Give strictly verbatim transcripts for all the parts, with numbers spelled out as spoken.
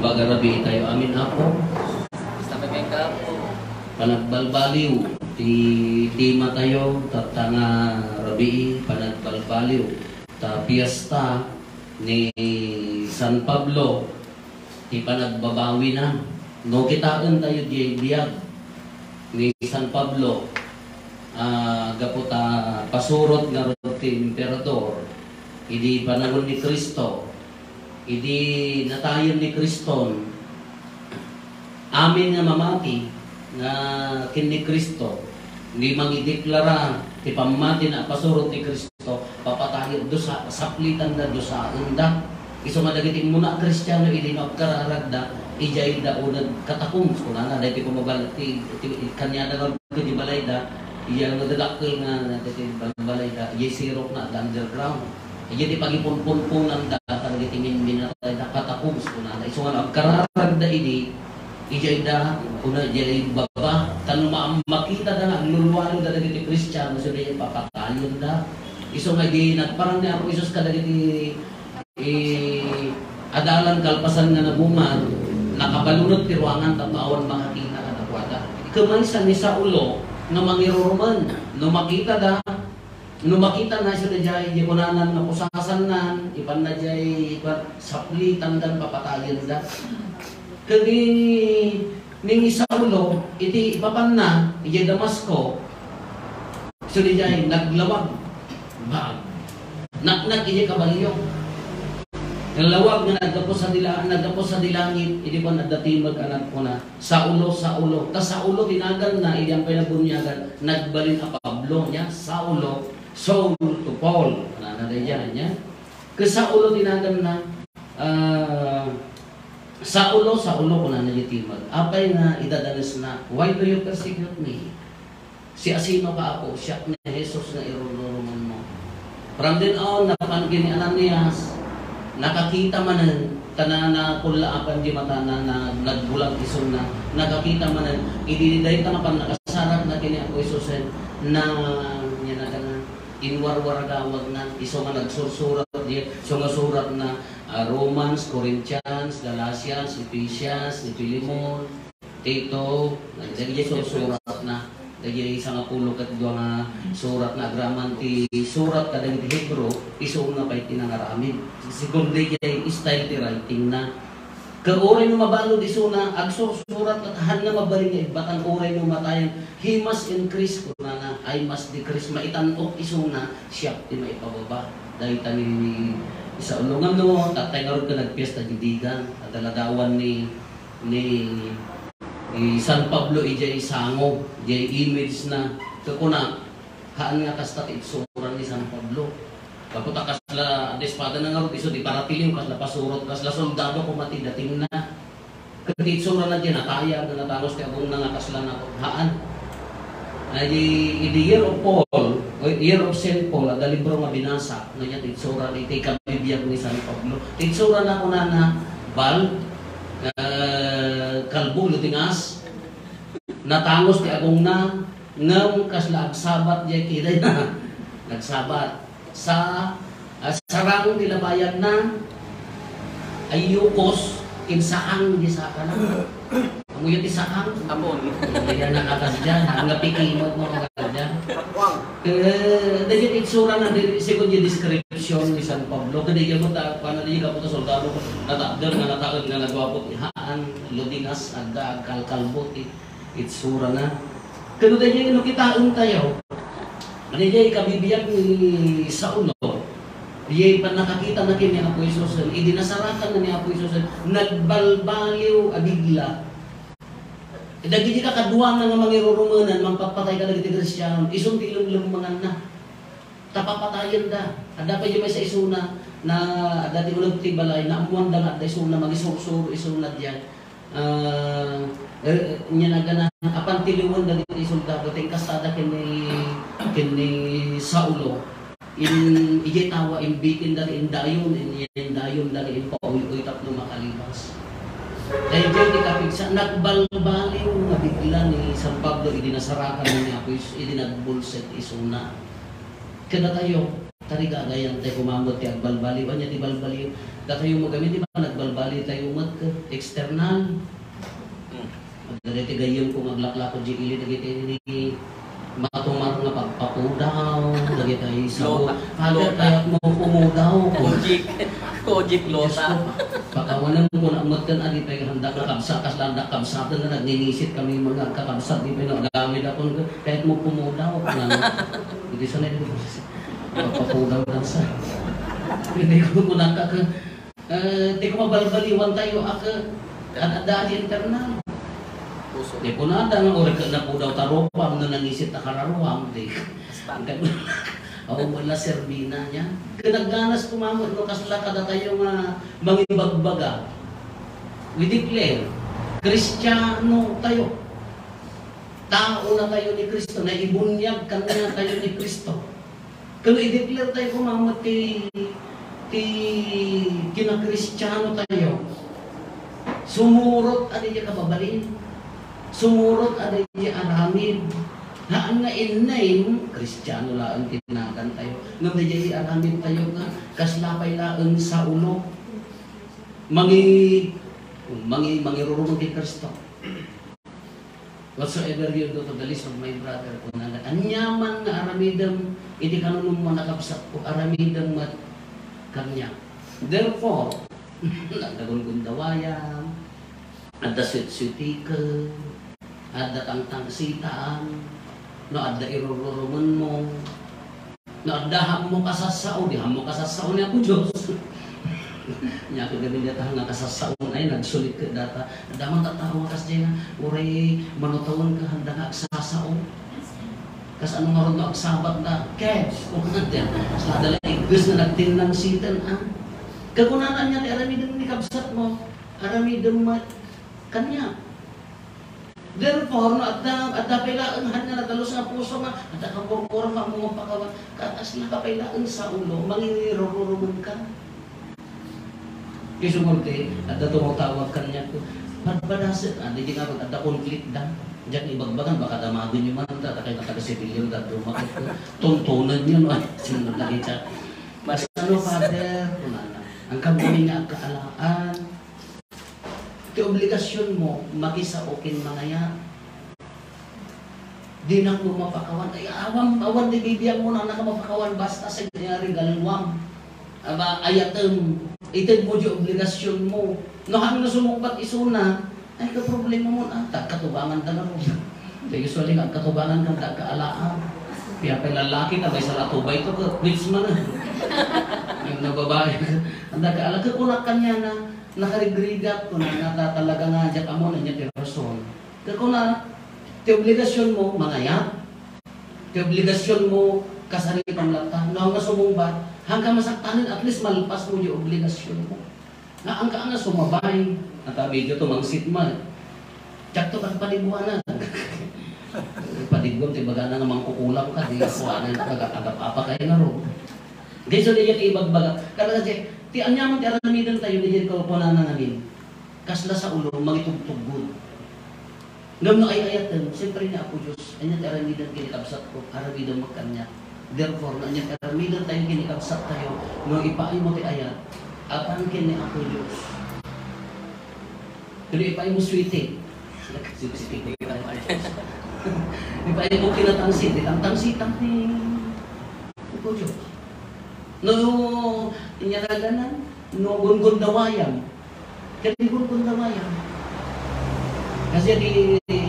pagarabii tayo. Amin, Apo. Basta kami ka po. Panagbalbaliw ti tema tayo, tatta nga rabii, panagbalbaliw. Ta fiesta ni San Pablo, ti panagbabawina. No, kitaen tayo diay biag ni San Pablo, ah, gapu ta pasurot ngarud ti emperador, idi panawen ni Cristo, idi natayen ni Kriston amin nga mamati nga ken ni Cristo, di mangideklara ti pammatina a pasurot ni Cristo, papatayen, dusa, saplitanda, dusaenda. Isu nga dagiti immuna a Kristiano idi no agkararagda, idiayda uneg katakombs, kunana, daytoy pumabal-, ti, ti, kaniada nga ket di balayda, iya nga dadakkel nga, dagiti bal-, balayda, iya sirokna, adda underground. Iya ti pagipunpunpunanda, kadagiti minminatayda, katakombs, kunana. Isu nga no agkararagda idi, idiayda, kuna, idiay baba, ta no ma-, makitada nga aglulualo da dagiti Kristiano, so, di papatayenda. Isu nga idi nagparang ni Apo Jesus kadagiti, eh, adalan kalpasan nga nabungar, nakabalunet ti ruangan tapno awan makakita kadakuada. Ket maysa ni Saulo nga mangirurumen, no makitada, no makitana isu daydiay, di kunanan nga pusasannan, ipanna diay, ipan, saplitandan, papatayenda. Ket ni, ni Saulo, iti ipapanna, idiay Damasco, isu daydiay, naglawag. Bag. Naknak idiay kabalio. Nalawag nga naggapu sa dila-, naggapu sa dilangit, idi kuan, adda timek a nagkuna, "Saulo, Saulo." Ta Saulo ti naganna, idi ampay nabuniagan, nagbalin a Pablo, nia, Saulo, Saul to Paul. Kunana daydiay, nia. Ket Saulo ti naganna, ah, "Saulo, Saulo," kunana diay timek. Apay nga idadanesna, "Why do you persecute me?" "Siasinoka, Apo?" "Siak ni Jesus nga irurumonmo." From then on, napan ken ni Ananias, nakakita manen, ta na-, nakullaapan di matana, na nagbulag isuna, nakakita manen, idi dayta nga pannakasaratna ken ni Apo Jesusen, na, nia, nagana, inwarwaragawagna, isu nga nagsursurat, di, isu nga suratna, ah, Romans, Corinthians, Galatians, Ephesians, ni Filemon, Tito, dagiti sursuratna, dagiti sangapulo ket dua nga surat nga agraman ti surat kadagiti Hebreo, isuna pay ti nangaramid. Segun daydiay style ti writingna. Ket uray no mabalud isuna, agsursurat ket haan nga mabalin nga ibbatan uray no matayen, he must increase, kunana, I must decrease, maitan-ok isuna, siak ti maipababa. Dayta ni Saulo. Ngem no, tattay ngarud ket nagpiesta diay bigan, adda ladawan ni ni, ni San Pablo idiay sango, idiay image na. Ket kuna, haan nga kasta ti itsura ni San Pablo. Gapu ta kasla, adda espada na ngarud isu, di paratiliw, kasla pasurot, kasla soldado koma ti datingna. Ket ti itsura na diay natayag, nga natalus ti agongna nga kasla na, haan. Ay, di, idi Year of Paul, o Year of Saint Paul, adda libro nga binasa, nga diay ti itsura, iti kabibiag ni San Pablo. Ti itsura na kunana, bald, ah, kalbo, lutingas, natalus ti agongna, ngem kasla agsabat diay kidayna. Nagsabat. Sa, ah, sarang ti labayagna, ay yukos, ken saang ti sakana. Amoyo ti saang? Apo. Kaya nakakas diay, ang napikimot mo kakas diay. Kapuang. Eh, dagiti itsura na, di, segun ti description ni San Pablo, kadi ka mo ta, paano di ka po ta soldado, natakder nga nataen nga nagwapo, haan, ludinas, adda, agkalkalbo, ti itsura na. Kano daydiay no kitaentayo, daydiay kabibiag ni Saulo, daydiay pannakakitana ken ni Apo Jesus, idi nasarakanna ni Apo Jesus, nagbalbaliw a bigla. Dagiti kakaduana nga mangirurumenan, mangpatpatay kadagiti Kristiano, isun ti lemlemmenganna. Ta papatayenda. Adda pay diay maysa isuna, na adda ti uneg ti balay, naammoanda nga adda isuna, mangisursuro isuna diay. Ah, eh, nia nagana, apan tiliwen dagiti soldado, ti inkastada ken ni, ken ni Saulo. In, idiay tawa, imbitenda ti indayon, in, indayonda ti impauyuy tapno makalibas. Daydiay ti kapigsa, nagbalbaliw nga bigla ni San Pablo idi nasarakan ni Apo Jesus, idi nagbulsek isuna. Kadatayo, Tarigagayan tayo koma met ti agbalbaliw. Ania ti balbaliw? Datayo met gamin, di ba, nagbalbaliw tayo met ket external. Hmm. Dagiti gayyem ko nga aglaklako diay ili dagiti ni matumar nga pagpapudaw, dagiti sabo. Lota. Father, lota. Kayatmo pumudaw. Kojik. Kojik, lota. Diyos ko, pakawanen ko na met ken adi pay handa nga kabsa-, kasla handa kabsaten nga nagningisit kami mga agkakabsat, di pay no agamid akon, kayatmo pumudaw. Ano? Iti sanay dito. Pagpapudaw lang sa. Hindi ko kunaka ka, eh, ti ko mabalbaliwan tayo, ak-, ad-, adda di internal. Puso. Di kunada nga, uri ka na po daw taropam, no nangisit na kararuam, di. Basta. Ang kan-, ako wala serbina niya. Kinagganas ko, mama, no, kasla kada tayo nga mangibagbaga. We declare, Kristiyano tayo. Tao na tayo ni Kristo, naibunyag kaniya tayo ni Kristo. Kano i-declare tayo koma met ti, ti kinakristiano tayo. Sumurot a diay kababalin. Sumurot a diay aramid. Haan nga in name, Kristiano laeng ti nagan tayo. Ngem diay aramid tayo nga kasla pay laeng Saulo. Mangi-, mangi-, mangirurumeng ti Kristo. Whatsoever you do to the least of my brother, kunana, aniaman nga aramidem iti kanunummo, nakabsatko, aramidem met kaniak. Therefore, adda gundawayam, adda suetsuetiken, adda tangtangsitam, no adda irururumenmo, no adda hammo kasassao, di hammo kasassao ni Apo Dios. Nia, kagabin data nga kasassaon ay nagsulit ket data. Adda man tattao nga kasdiay nga, uray manutawen ka, handa nga agsasao. Kasano ngarud no agsabat da? Ket, kasla adda la igges nga nagtinnang siten, ah. Kakunana nia ti aramidem ni kabsatmo, aramidem met kaniak. Therefore, no adda, adda pay laeng haan nga nadalus nga puso nga, adda ka purpura nga ammom a pakawan, ket kasla ka pay laeng Saulo, mangirururumenka. Isu ti, adda tumawtawag kaniak, padpadaset, adda di nga, adda conflict da. Diak ibagbagan, baka damagenyo man, ta, ta, kay taga-civilian, da, dumakit ko. Tuntunan yo, no? Ay, sinunod na kita. Mas ano, Father, kunana. Ang kami nga agkaalaan, ti obligasyonmo, makisao ken mangayat. Dinakmo mapakawan. Ay, awan, awan ti bibiagmo, no, annaka mapakawan, basta sa nga regaluam. Aba, ayatem, itedmo di obligasyonmo. No, haan nga sumungbat isuna, ay, kaproblemamon, ah, ta agkatubangan ta ngarud. Kaya usually, nga agkatubangan ka, ta agkaalaam. Kaya pay lalaki, ta maysa la tubay to, ka, quits man, ah. Yung nababae, ang agkaala, kakunak kanya na, nakarigrigat ko na, na ta-, talaga nga, diak ammo, ania ti rason. Kakuna, ti obligasyonmo, mangayat. Ti obligasyonmo, kasaritam latta. No, haan nga sumungbat, haan ka masaktanen, at least malpasmo di obligasyonmo. Nga, haan ka nga sumabay. Ata medyo tumangsit man. Diakto ka padibuanan. Padiguan, ti bagana nga mangkukulam ka, di kuanan ka, agap-apa kayo na ro. Di, so, di yan ibagbaga. Kada kasi, ti aniaman ti aramiden tayo, di yan kaupunan na ngamin. Kasla Saulo, mangitugtuggod. Ngem no ay-ayaten, siyempre ni Apo Dios, ania ti aramiden ken ni kabsatko, aramiden met kaniak. Therefore, no ania ti aramiden tayo ken ni kabsat tayo, no ipaaymo ti ayat, apan ken ni Apo Dios. Pero ipaaymo sweetie. Sweetie ko, ipaaymo. Ipaaymo kinatangsit, itangtangsit ni Apo Dios. No, inyaraganan, no, gungundawayam, Kadi gungundawayam. Kasi di, di,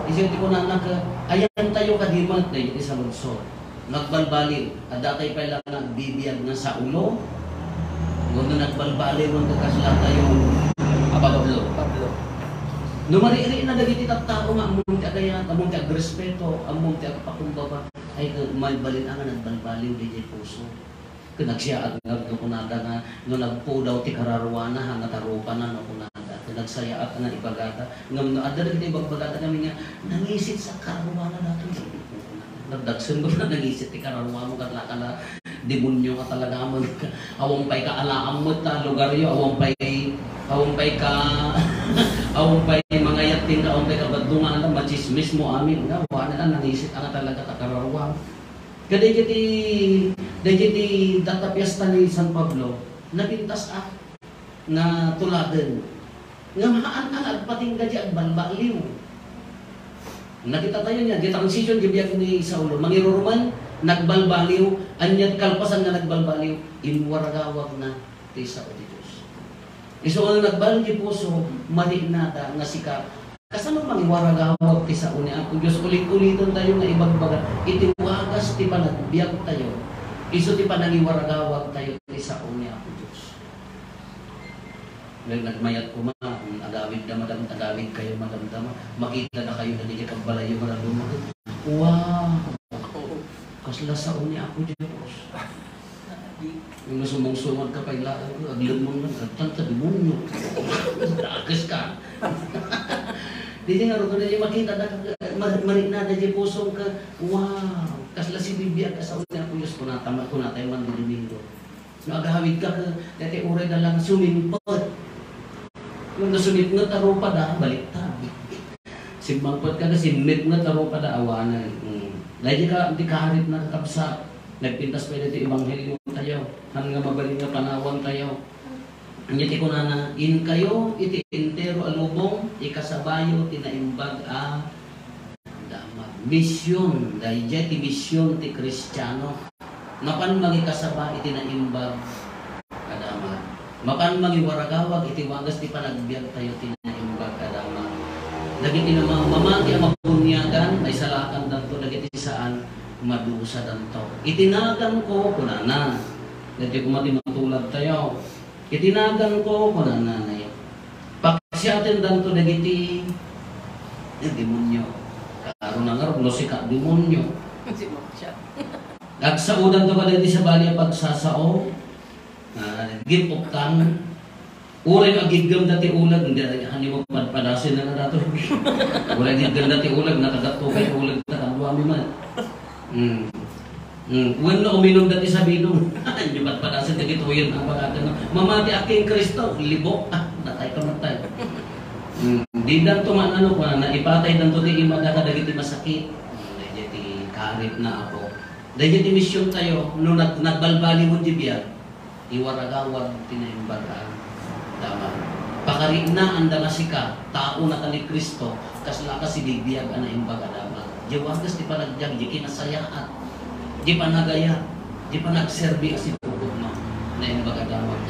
di kunana nga, ayan tayo kadi met, daydi sa lungsod. Nagbalbaliw, adda tayo pay lang nagbibiag nga Saulo. Ngem no nagbalbaliw, ngem kasla tayo, a Pablo. Pablo. No mariri na dagiti tattao nga ammom ti agayat, ammom ti agrespeto, ammom ti agpakumbaba, ay, malbalin a nga nagbalbaliw, daydi puso. Ket nagsiyaat nga no kunada nga, no nagpudaw ti kararuana, haan nga tarupana, no kunada. Ket nagsayaat nga ibagada. Ngem no adda dagiti ibagbagada kami nga, nangisit sa kararuana datoy. Nagdagsen ko na nangisit ti kararuamo, ket lakala demonyo nga talaga man. Awan pay kaalaam met ta lugaryo, awan pay, awan pay ka, awan pay mangayat tinda, awan pay kabadlungan, machismis mo amin. Nga, wala na, nangisit nga talaga ta kararuam. Kadagiti, dagiti data fiesta ni San Pablo, napintas a nga tuladen. Ngem haan a nga agpatingga di agbalbaliw. Nakita tayo niya, di transition di biag ni Saulo. Mangiruruman, nagbalbaliw, anya kalpasan nga nagbalbaliw, inwaragawagna ti sao ti Dios. Isu nga nagbalin ti puso, maliknada nga sika. Kasano mangiwaragawag ti sao ni Apo Dios? Ulit-ulitan tayo nga ibagbaga, iti wagas ti panagbiag tayo, isu ti panangiwaragawag tayo ti sao ni Apo Dios. Nag-, nagmayat koma, mm, agawid da, madam, agawid kayo, madam, dama. Makita na kayo na di kabalay yung mga lumagot. Wow! Kasla sao ni Apo Dios. Yung nasumungsungad ka pa, ila, aglemon lang, agtan ka, demonyo. Dagas ka. Di nga, ruto na di makita na, mar-, marina na di pusong ka. Wow! Kasla si Biblia, kasao ni Apo Dios, kunata, kunata yung Mandomingo. No, agawid ka, dati uray na lang sumimpet. Yung nasumipnget a rupa da, baliktad. Simmangpet ka na, simmipnget a rupa da, awanen. Mm. Dahil di ka, di karit na kakabsat. Nagpintas pa dito ebanghelyo tayo. Ang nga mabalin nga panawan tayo. Anya ti kunana, "Inkayo iti entero a lubong, ikasabayo ti naimbag a damag." Mision, daydiay ti mision ti Kristiano. Mapan mangikasaba iti naimbag a damag. Mapan mangiwaragawag iti wagas ti panagbiag tayo ti naimbag a damag. Dagiti namamati a mabuniagan, maisalakandanto, dagiti saan, madusadanto. Iti naganko, kunana. Dagiti koma ti matulad tayo. Iti naganko, kuna nanay, paksiatendanto dagiti, eh, demonyo. Kaaro na ngarud, no, sika, demonyo. Si Maksha. Agsaodanto kadagiti sabali a pagsasao, ah, gipuktan. Uray no agiggem dati ulag, hindi, hani mo padpadasen na nga dato. Uray agiggem dati ulag, nakagatto kay ulag, takanduami man. Hmm. Hmm. Wenno uminum dati sabidong. Hindi padpadasen dagiti uyan ang pagkatang. Mamati aking Kristo, libok. Ah, natay ka matay. Hmm. Di danto man ano, kung na, ipatay danto ti imada kadagiti masakit. Hmm. Dagiti karit na ako. Dagiti mission tayo, no nag-, nagbalbaliw di biag, iwaragawag ti naimbag a damag. Pakariknaan da nga sika, tao na ka ni Cristo, kasla ka si bibiag a naimbag a damag. Di wagas ti panagbiag, di kinasayaat, di panagayat, di panagserbi a sipuputno, naimbag a damag.